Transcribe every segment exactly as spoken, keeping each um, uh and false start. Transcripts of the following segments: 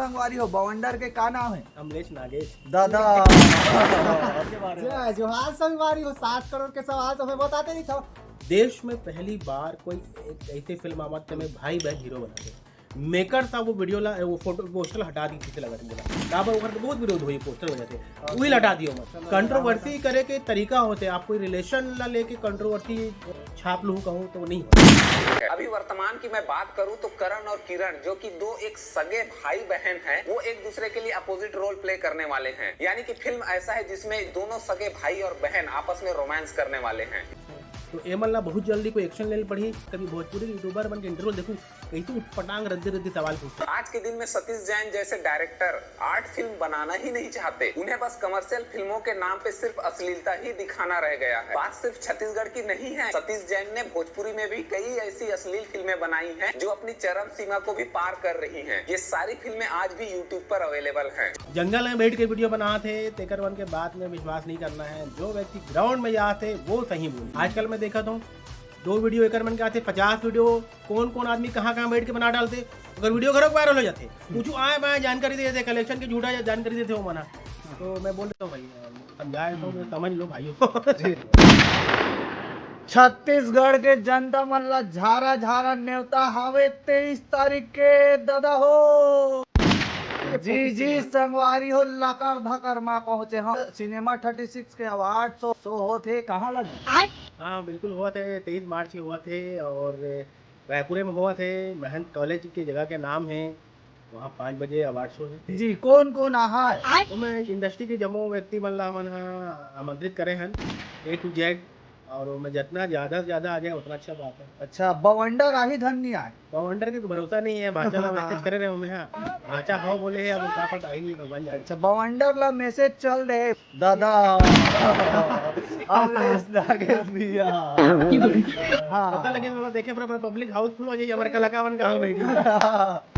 संगवारी हो, बवंडर के का नाम है? अमलेश नागेश। दादा। के बारे में। जय जोहार संगवारी हो। सात करोड़ के सवाल तो मैं बताते नहीं था। देश में पहली बार कोई एक ऐसी फिल्म आवत, जेमे भाई बहन हीरो बनाथे। मेकर साहब वो वीडियो ला, वो फोटो, पोस्टर हटा दी, किसे लगा बोला, काबर ओकर तो बहुत विरोध हुई पोस्टर वजह से, वही हटा दियो मत। कंट्रोवर्सी करे के तरीका होथे, आप कोई रिलेशन ला लेके कंट्रोवर्सी छाप लूँ कहूँ तो नहीं होता। अभी वर्तमान की मैं बात करूं तो करण और किरण, जो कि दो एक सगे भाई बहन हैं, वो एक दूसरे के लिए अपोजिट रोल प्ले करने वाले हैं। यानी कि फिल्म ऐसा है जिसमें दोनों सगे भाई और बहन आपस में रोमांस करने वाले हैं। तो एमन ला बहुत जल्दी कोई एक्शन ले पड़ी। कभी भोजपुरी यूट्यूबर मन के इंटरव्यू देखूं, कहीं तो उटपटांग रद्दी रद्दी सवाल पूछते। आज के दिन में सतीश जैन जैसे डायरेक्टर आर्ट फिल्म बनाना ही नहीं चाहते। उन्हें बस कमर्शियल फिल्मों के नाम पे सिर्फ अश्लीलता ही दिखाना रह गया है। बात सिर्फ छत्तीसगढ़ की नहीं है। सतीश जैन ने भोजपुरी में भी कई ऐसी अश्लील फिल्में बनाई हैं, जो अपनी चरम सीमा को भी पार कर रही हैं। ये सारी फिल्में आज भी यूट्यूब पर अवेलेबल हैं। जंगल में बैठ के वीडियो बनात हे, तेकर मन के बात में विश्वास नहीं करना है। जो व्यक्ति ग्राउंड में जात हे, वो सही बोली। आजकल मैं देखत हूँ, दो वीडियो एकर मन के आथे, पचास वीडियो, कौन कौन आदमी कहाँ कहाँ बैठ के बना डालथे, अगर वीडियो घरों वायरल हो जाथे। कुछ आए बाए जानकारी दे देथे, कलेक्शन के झूठा जानकारी देथे वो मना। तो मैं बोल देता हूँ भाई, समझाए तो समझ लो भाइयों। छत्तीसगढ़ के जनता मन ला झारा झारा नेवता हावे तेईस तारीख के, दादा हो। जी जी संगवारी हो, लकर धकर मा पहुंचे हम। सिनेमा थर्टी सिक्स के अवार्ड शो, शो होथे, कहाँ लगी? हाँ, बिल्कुल होवत हे, तेईस मार्च के होवत हे और रायपुरे में होवत हे। महंत कॉलेज के जगह के नाम हे, वहाँ पाँच बजे अवार्ड शो हे। जी, कौन कौन आहाय? तो मैं इंडस्ट्री के जम्मो व्यक्ति मन ला हमन ह आमंत्रित करे हन, ए टू जेड, और ओमे जितना ज्यादा से ज्यादा आ जाए उतना अच्छा बात है। अच्छा, बवंडर आही धन नहीं आए? बवंडर के तो भरोसा नहीं है, भांचा ला मैसेज करे रहे हूँ मैं, हाँ, भांचा हो बोले है, अब का पता ही नहीं बन जाए। अच्छा, बवंडर ला मैसेज चल रहे दादा। अमलेश नागेश भैया। हाँ। पता लगे मैं देखे पूरा पब्लिक हाउसफुल हो जाए, हमारे कलाकार मन कहाँ बैठे।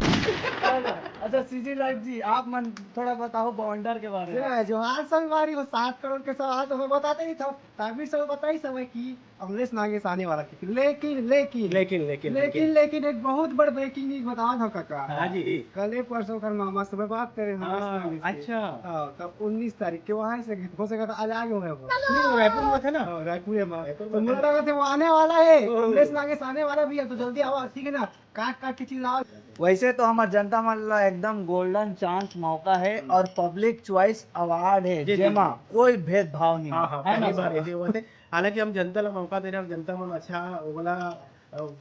अच्छा सीजी लाइव जी, आप मन थोड़ा बताओ बवंडर के बारे में। जय जोहार संगवारी हो, सात करोड़ के सवाल तो मैं बताते नहीं था, ताकि सब बताई सब कि अमलेश नागेश आने वाला है। लेकिन लेकिन लेकिन लेकिन लेकिन लेकिन एक बहुत बड़ ब्रेकिंग न्यूज बता दो काका। हाँ जी। कले परसों कर मामा से मैं बात करे हैं अमलेश हाँ, नागेश से। अच्छा। हाँ, तब उन्नीस तारीख के वहाँ से हो सकता है आज आ गए हो। नहीं, वो रायपुर में थे ना। हाँ, रायपुर में। रायपुर तो में मुझे थे। लगा था वो आने वाला है, ओह। अमलेश नागेश आने वाला भी है, तो जल्दी आओ, ठीक है ना? काट काट के चिल्लाओ। वैसे तो हमार जनता मन ला एकदम गोल्डन चांस मौका है और पब्लिक चॉइस अवार्ड है, जी, जी, जेमा जी। कोई भेदभाव नहीं हाँ, है, हाँ, है ना पहली बार सर? ऐसे हुआ थे। हालांकि हम जनता ला मौका दे रहे हैं और जनता मन अच्छा ओला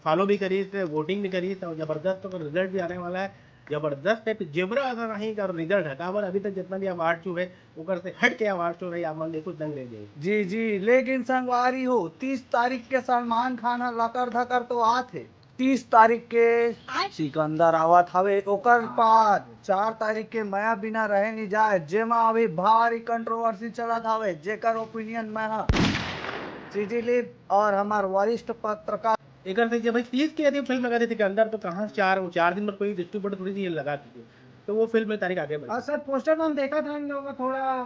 फॉलो भी करी थे, वोटिंग भी करी थे और जबरदस्त ओकर रिजल्ट भी आने वाला है। जबरदस्त है, जेबरा ऐसा नहीं कर रिजल्ट है, काबर अभी तक जितना भी अवार्ड शो है ओकर से हट के अवार्ड शो है, आप मन देखो दंग रह जाएगी। जी जी, लेकिन संगवारी हो, तीस तारीख के सलमान खान ह लकर धकर तो आत हे, तीस तारीख के सिकंदर आवत हवे, ओकर बाद चार तारीख के मया बिना रहे नहीं जाए, जेमा अभी भारी कंट्रोवर्सी चलत हवे, जेकर ओपिनियन मैं ह सीजी लिप और हमार वरिष्ठ पत्रकार एकर से जब भाई तीस के यदि फिल्म लगा देते के अंदर तो कहाँ से चार, वो चार दिन में कोई डिस्ट्रीब्यूटर थोड़ी सी लगा देते, तो वो फिल्म में तारीख आगे बढ़ और सर पोस्टर में हम देखा था इन लोगों का थोड़ा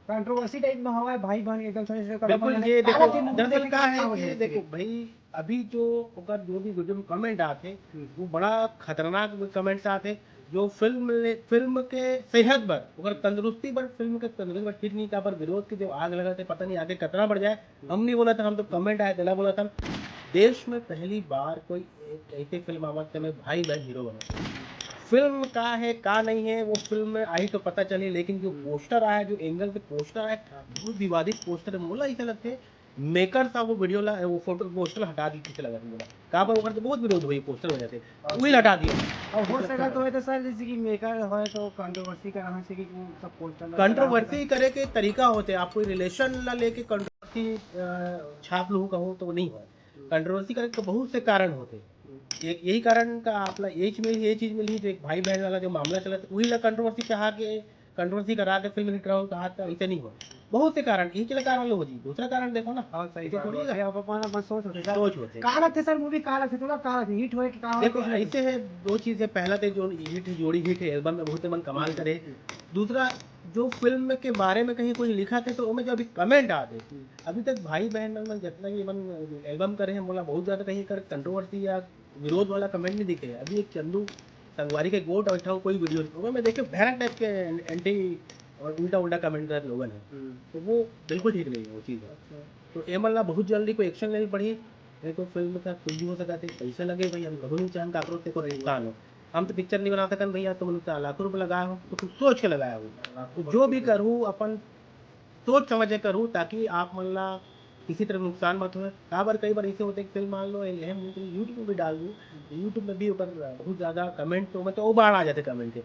कंट्रोवर्सी टाइप में हवा है, भाई बहन एकदम छोटे छोटे कपड़े बिल्कुल। पहने। ये देखो, काला चीज मुझे दरअसल देखने क्या को है मिला कि है। देखो भाई, अभी जो ओकर जो भी वीडियो में कमेंट आते, वो बड़ा खतरनाक कमेंट्स आते, जो फिल्म ले, फिल्म के सेहत बर, ओकर तंदुरुस्ती बर, फिल्म के तंदुरुस्ती बर ठीक नहीं, का पर विरोध के जो आग लगा थे, पता नहीं आगे कितना बढ़ जाए। हम नहीं बोला था, हम तो कमेंट आया तेला बोला था। देश में पहली बार कोई एक ऐसे फिल्म आवत, जेमे भाई बहन हीरो बने। फिल्म का है का नहीं है, वो फिल्म में आई तो पता चली, लेकिन जो पोस्टर आया, जो एंगल से पोस्टर आया, बहुत विवादित पोस्टर है। मोला ऐसा लगता है मेकर साहब वो वीडियो ला, वो फोटो पोस्टर हटा दी, किसे लगा बोला, का पर ओकर तो बहुत विरोध हुई पोस्टर वजह से, वही हटा दिया। और हो सका तो है तो सर, जैसे कि मेकर होए तो कंट्रोवर्सी कराना चाहिए कि वो सब पोस्टर में कंट्रोवर्सी करे के तरीका होते, आप कोई रिलेशन ला लेके कंट्रोवर्सी छाप लूँ कहूँ तो नहीं हो। कंट्रोवर्सी करे के बहुत से कारण होते। एक यही कारण का आप ला ये चीज मिली, ये चीज मिली, जो एक भाई बहन वाला जो मामला चला था, वही ला कंट्रोवर्सी चाह के, कंट्रोवर्सी करा के फिल्म हिट रहा हो, कहा था, ऐसे नहीं हो। बहुत से कारण, एक ही कारण हो जी, दूसरा कारण देखो ना। हाँ, सही तो बात थोड़ी है। आप अपन अपन सोच होते हैं। सोच होते। का लगथे सर, मूवी का लगथे, थोड़ा का लगथे, हिट होए कि का होए, देखो, कुछ नहीं। ऐसे है दो चीजें। पहला तो जो हिट, जोड़ी हिट है, एल्बम में बहुत मन कमाल करे। दूसरा, जो फिल्म के बारे में कहीं कोई लिखा थे तो ओमे जो अभी कमेंट आते, अभी तक भाई बहन मन जितना भी मन एल्बम करे हैं, मोला बहुत ज्यादा कहीं कर कंट्रोवर्सी या विरोध वाला कमेंट नहीं दिखे। अभी एक चंदू संगवारी के गोठ अउ कोई वीडियो, ओमे मैं देखे भयानक टाइप के एंटी और उल्टा उल्टा कमेंट करत लोगन हे। तो वो बिल्कुल ठीक नहीं है वो चीज़। तो एमन ला बहुत जल्दी कोई एक्शन लेनी पड़ही। नहीं तो फिल्म का कुछ भी हो सकता है, पैसे लगे भाई, हम कभी नहीं चाहेंगे काकरो से कोई नुकसान हो। हम तो पिक्चर नहीं बना सकन भैया, तुम लोग लाखों रुपये लगाए हो तो कुछ सोच के लगाए हो। तो जो भी करूँ अपन सोच समझ के करूँ, ताकि आप मन ला किसी तरह नुकसान मत होए। काबर कई बार ऐसे होते कि फिल्म मान लो एहे movie YouTube में भी डाल दूँ, तो YouTube में भी ओकर बहुत ज़्यादा कमेंट, तो मतलब वो बाढ़ आ जाते कमेंट के।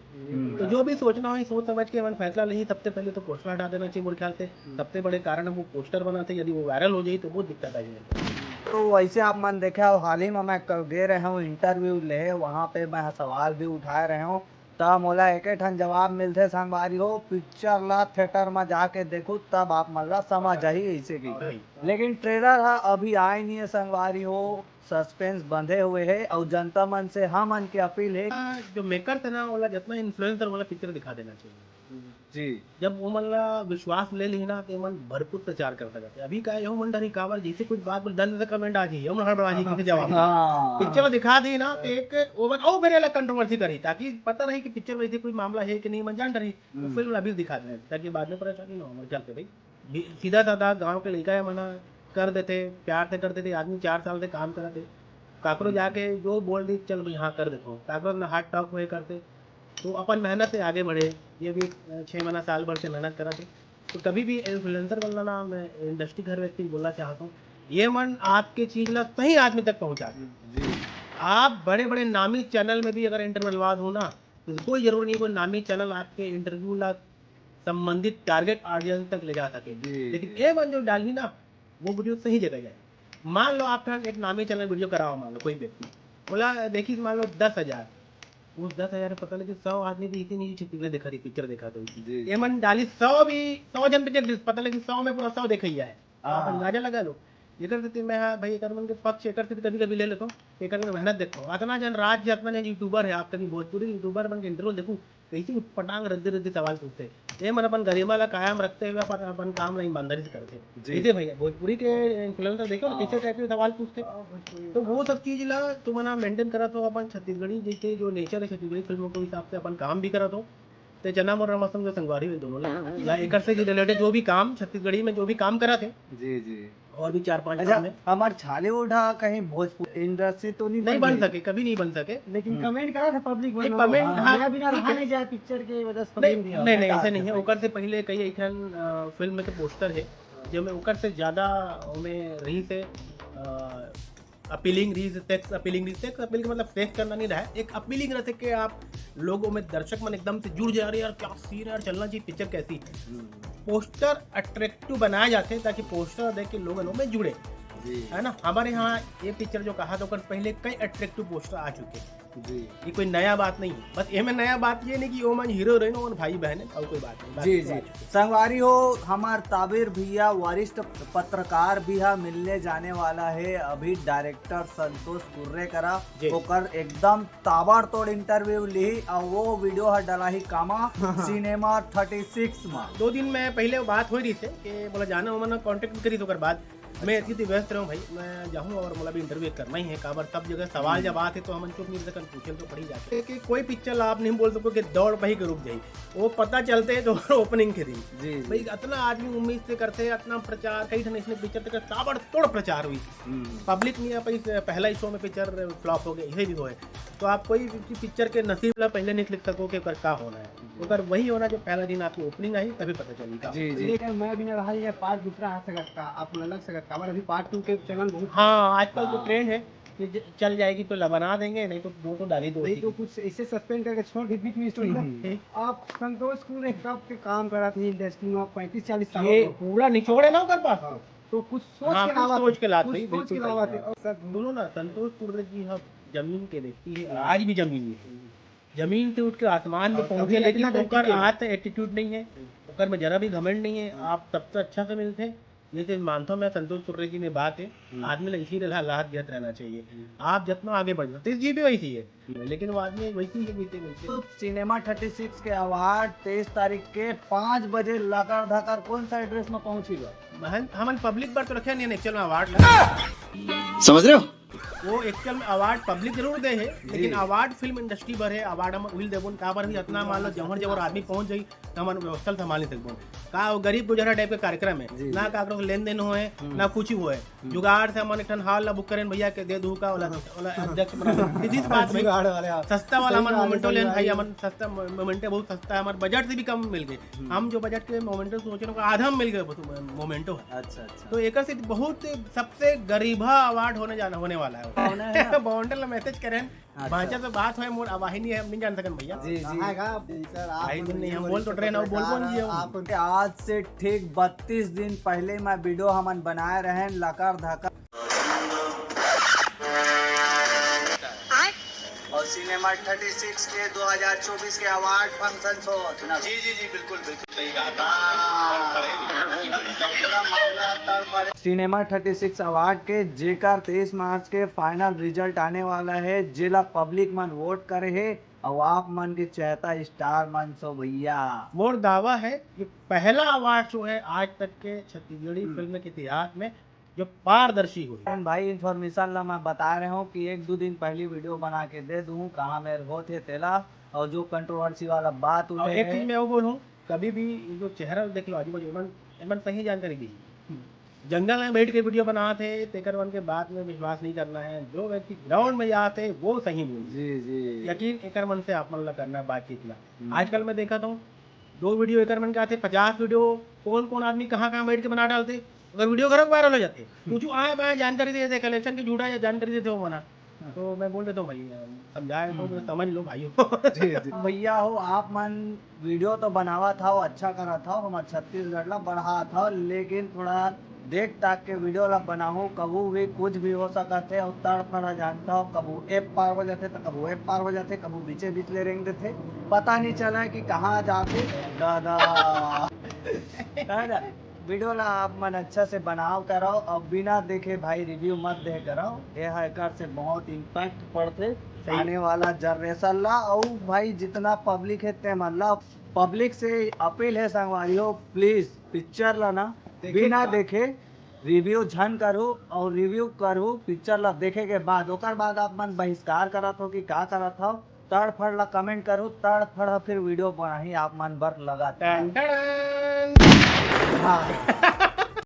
तो जो भी सोचना हो सोच समझ के अपन फैसला लेही। सबसे पहले तो पोस्टर हटा देना चाहिए मोर ख्याल से। सबसे बड़े कारण है वो पोस्टर बनाते, यदि वो वायरल हो जाए तो बहुत दिक्कत आ जाए। तो वैसे आप मन देखे हो, हाल ही में मैं क- गे रहे हूँ इंटरव्यू ले, वहाँ पे मैं सवाल भी उठाए रहे हूँ, त मोला एके ठन जवाब मिलथे संगवारी हो, पिक्चर ला थिएटर में जाके देखो तब आप मन ला समझ आही ऐसे की। लेकिन ट्रेलर हा अभी आए नहीं है संगवारी हो, सस्पेंस बंधे हुए है और जनता मन से हमन के अपील है। जो मेकर थे ना, ओला जितना इन्फ्लुएंसर वाला पिक्चर दिखा देना चाहिए। जी जब वो मन ला विश्वास ले ली ना, तो मन भरपूर प्रचार कर सकते। अभी का यो मन डरी काबर, जैसे कुछ बात बोल, दंड से कमेंट आ जाइए, हम हड़बड़ा जी किसी जवाब। हाँ पिक्चर दिखा दी ना, तो एक वो बन, ओ मेरे अलग कंट्रोवर्सी करी, ताकि पता नहीं कि पिक्चर में ऐसे कोई मामला है कि नहीं, मन जान डरी। वो फिल्म अभी दिखा दें, ताकि बाद में परेशानी ना हो। चलते भाई, भी- सीधा साधा गांव के लड़का है, मना कर देते, प्यार से कर देते। आदमी चार साल से काम कर रहे, काकरो जाके जो बोल दी, चल भाई हाँ कर देता हूँ। काकरो ना हार्ड टॉक हुए करते, तो अपन मेहनत से आगे बढ़े। ये भी अ, छः महीना साल भर से मेहनत करा थे। तो कभी भी इन्फ्लुएंसर बनना ना, मैं इंडस्ट्री घर व्यक्ति बोलना चाहता हूँ, ये मन आपके चीज ला सही आदमी तक पहुँचा दे। जी आप बड़े बड़े नामी चैनल में भी अगर इंटरव्यू लगा दो ना, तो कोई जरूरी नहीं कोई नामी चैनल आपके इंटरव्यू ला संबंधित टारगेट ऑडियंस तक ले जा सके। जी। लेकिन ये मन जो डाली ना, वो वीडियो सही जगह जाए। मान लो आप एक नामी चैनल वीडियो कराओ, मान लो कोई व्यक्ति बोला देखिए, मान लो दस हजार, उस दस हजार में पता लगे सौ आदमी भी इसी नहीं छत्तीसगढ़ देखा रही, पिक्चर देखा तो जी। ये मन डाली सौ भी, सौ जन पिक्चर पता लगे सौ में पूरा सौ देखा ही है। आप अंदाजा लगा लो। एकर सेती मैं हाँ भाई एकर मन के पक्ष एकर सेती कभी कभी ले लेता हूँ। एकर में मेहनत देखता हूँ। अतना जन राज्य अतना जन यूट्यूबर है, आप कभी भोजपुरी यूट्यूबर मन के इंटरव्यू देखू, कैसी उटपटांग रद्दी रद्दी सवाल पूछते। ये मन अपन गरिमा ला कायम रखते हुए अपन अपन काम ला ईमानदारी से करते। जी। इसे भैया भोजपुरी के इन्फ्लुएंसर देखो ना, कैसे टाइप के सवाल पूछते। तो वो सब चीज ला तुम ना मेंटेन करा तो अपन छत्तीसगढ़ी जैसे जो नेचर है छत्तीसगढ़ी फिल्मों के हिसाब से अपन काम भी करा तो। ते चना मोर मौसम जो संगवारी हुई दोनों ला, या एकर से रिलेटेड जो भी काम छत्तीसगढ़ी में जो भी काम करा थे जी जी और भी चार पांच अच्छा, काम है। हमार छालीवुड हा कहीं भोजपुरी इंडस्ट्री तो नहीं नहीं बन सके, कभी नहीं बन सके। लेकिन कमेंट करा था पब्लिक नहीं, बोलो, comment, हाँ, हाँ, मेरा बिना ठीक रहा है। नहीं जाए पिक्चर के वजह से नहीं पब्लिक नहीं नहीं ऐसे नहीं है। ओकर से पहले कई एक ठन अ, फिल्म के पोस्टर है, जो में ओकर से ज्यादा में रही से अपीलिंग रही से, सेक्स अपीलिंग रही, सेक्स अपीलिंग मतलब सेक्स करना नहीं रहा है। एक अपीलिंग रहते कि आप लोगों में दर्शक मन एकदम से जुड़ जा रहे हैं, यार क्या सीन है यार, चलना चाहिए पिक्चर कैसी। पोस्टर अट्रैक्टिव बनाए जाते हैं ताकि पोस्टर देख के लोग लोग में जुड़े, जी है ना। हमारे यहाँ ये पिक्चर जो कहा था ओकर पहले कई अट्रैक्टिव पोस्टर आ चुके हैं। जी ये कोई नया बात नहीं है। बस ये में नया बात ये नहीं कि ओमन हीरो हीरोइन ओमन भाई बहन है और कोई बात नहीं। बाकी जी तो जी आ चुके हैं। संगवारी हो, हमार ताबिर भैया वरिष्ठ पत्रकार भी हा मिलने जाने वाला है अभी डायरेक्टर संतोष कुर्रे करा। जी। ओकर एकदम ताबड़तोड़ इंटरव्यू ली और वो वीडियो हा डला ही कामा सिनेमा थर्टी सिक्स में। दो दिन में पहले बात हो रही थे कि बोला जाना ओमन कॉन्टेक्ट करी तो ओकर बाद मैं इतनी व्यस्त रहूँ भाई, मैं जाऊँ और मोला भी इंटरव्यू करना ही है। काबर सब जगह सवाल जब आते तो हम चुप नहीं सकन, पूछे तो पड़ी जाते कि कोई पिक्चर आप नहीं बोल सको कि दौड़ वही के रुक जाई। वो पता चलते तो ओपनिंग के दिन जी भाई इतना आदमी उम्मीद से करते हैं, इतना प्रचार, कई ठन इसने पिक्चर तक ताबड़तोड़ प्रचार हुई। पब्लिक नहीं आ पाई, पहला ही शो में पिक्चर फ्लॉप हो गया, यही भी होए। तो आप कोई भी पिक्चर के नसीब ला पहले नहीं लिख सको कि ओकर का होना है। ओकर वही होना जो पहला दिन आपकी ओपनिंग आई तभी पता चली का। जी जी लेकिन मैं बिना रहा ये पार्ट दूसरा आ सकता, आप लग सकता, पर अभी पार्ट टू के चलन बहुत हाँ आजकल तो ट्रेंड है कि ज- चल जाएगी तो ला बना देंगे, नहीं तो वो तो डाली दो। नहीं तो कुछ ऐसे सस्पेंड करके छोड़ के बीच में स्टोरी। आप संतोष कुर्रे कब के काम करा थे इंडस्ट्री में, पैंतीस चालीस साल ये हो गए। पूरा निचोड़ है ना ओकर पास। हाँ, तो कुछ सोच हाँ, के कुछ लावा सोच थे, के लाते कुछ ही, सोच के बिल्कुल लावा सही थे। और सर सुनो ना, संतोष कुर्रे जी हम जमीन के व्यक्ति है, आज भी जमीन है। जमीन से उठ के आसमान में और पहुंचे, कभी लेकिन इतना ओकर गति आत एटीट्यूड नहीं है, ओकर में जरा भी घमंड नहीं है। आप सबसे अच्छा से मिलते हैं, ये तो मानता हूँ मैं संतोष कुर्रे जी में बात है। आदमी ला इसी तरह हालात ज्ञात रहना चाहिए। आप जितना आगे बढ़ सकते जी भी वैसी है, लेकिन वो आदमी वैसी है बीते मिलते। सिनेमा थर्टी सिक्स के अवार्ड तेईस तारीख के पाँच बजे लकर धकर कौन सा एड्रेस में पहुंचेगा? हम हमन पब्लिक बार तो रखे नहीं, चलो अवार्ड समझ रहे हो? वो एक्चुअल में अवार्ड पब्लिक जरूर दे हे, लेकिन अवार्ड फिल्म इंडस्ट्री बर हे। अवार्ड हम उहिल देबोन, काबर भी अतना मान लो जहर जबर आदमी पहुंच जाई, त हमन व्यवस्था ल संभाल नहीं सकबोन। का वो गरीब गुजरा टाइप के कार्यक्रम हे, ना काकरो से लेन देन होए, ना कुछ होए। जुगाड़ से हमन एक ठन हॉल ला बुक करेन, भैया के दे दू का, ओला, ओला अध्यक्ष बना दे। सीधी सी बात भाई। जुगाड़ वाले, हाँ। सस्ता वाला हमन मोमेंटो लेन भाई, हमन सस्ता मोमेंटो बहुत सस्ता है, हमारे बजट से भी कम मिल गए। हम जो बजट के मोमेंटो सोचे ना, आधा में मिल गए मोमेंटो। अच्छा, अच्छा। तो एकर से बहुत सबसे गरीबा अवार्ड होने जाना, होने वाला है। बाउंडर ला मैसेज करें, अच्छा। भांचा से बात होए, मोर आवाही नहीं है, हम नहीं जान सकन भैया। जी, जी। भाई दिन नहीं, हम बोल तो रहे हैं, बोल कौन जी हो? आप आज से ठीक बत्तीस दिन पहले मैं वीडियो हमन बनाए रहे लकर धकर। और सिनेमा थर्टी सिक्स के दो हज़ार चउबीस के अवार्ड फंक्शन शो। जी, जी, जी, बिल्कुल, बिल्कुल सही कहा। सिनेमा थर्टी सिक्स अवार्ड के जेकर तेईस मार्च के फाइनल रिजल्ट आने वाला है, जेला पब्लिक मन वोट करे हे, और आप मन के चहेता स्टार मन सो भैया। मोर दावा है कि पहला अवार्ड शो है आज तक के छत्तीसगढ़ी फिल्म के इतिहास में जो पारदर्शी हुई। भाई, इन्फॉर्मेशन ला मैं बता रहे हूँ कि एक दो दिन पहली वीडियो बना के दे दूँ, कहाँ मेर होत हे तेला, और जो कंट्रोवर्सी वाला बात और उठे एक हे। चीज मैं वो बोलूँ, कभी भी ये जो चेहरा देख लो आजू बाजू, एमन, एमन सही जानकारी दी। जंगल में बैठ के वीडियो बनात हे, तेकर मन के बात में विश्वास नहीं करना है। जो व्यक्ति ग्राउंड में जात हे, वो सही बोल। जी, जी। यकीन एकर मन से आप मन ला करना है बातचीत ला। आजकल मैं देखा था, दो वीडियो एकर मन के आथे, पचास वीडियो, कौन कौन आदमी कहाँ कहाँ बैठ के बना डालते, अगर वीडियो खराब वायरल हो जाते। कुछ आए बाएं जानकारी दे देते, कलेक्शन की झूठा या जानकारी देते हो मना। तो मैं बोल देता हूँ भाई, समझाए तो समझ लो भाई। जी, जी। भैया हो, आप मन वीडियो तो बनावत हव, अच्छा करत हव, हमर छत्तीसगढ़ ला बढ़ात हव, लेकिन थोड़ा देख ताक के वीडियो ला बनाहू। कभू भी कुछ भी हो सकत हे, अउ तड़फड़ा जानत हव, कभू एप पार हो जाथे त कभू एप पार हो जाथे, कभू बीचे बीच ले रेंग देथे, पता नहीं चला कि कहाँ जाथे। दादा, दादा, वीडियो ला आप मन अच्छा से बनाव करव, अउ बिना देखे भाई रिव्यू मत दे करव। ये हा एकर से बहुत इम्पैक्ट पड़थे आने वाला जनरेशन ला। अउ भाई जितना पब्लिक हे ते मन ला, पब्लिक से अपील हे संगवारी हो, प्लीज पिक्चर ला ना बिना देखे रिव्यू झन करू, और रिव्यू करू पिक्चर ला देखे के बाद, ओकर बाद आप मन बहिष्कार करत हो कि का करत हो, तड़फड़ ला कमेंट करू, तड़फड़ ह फिर वीडियो बनाही आप मन बर लगा। टन टन। हाँ।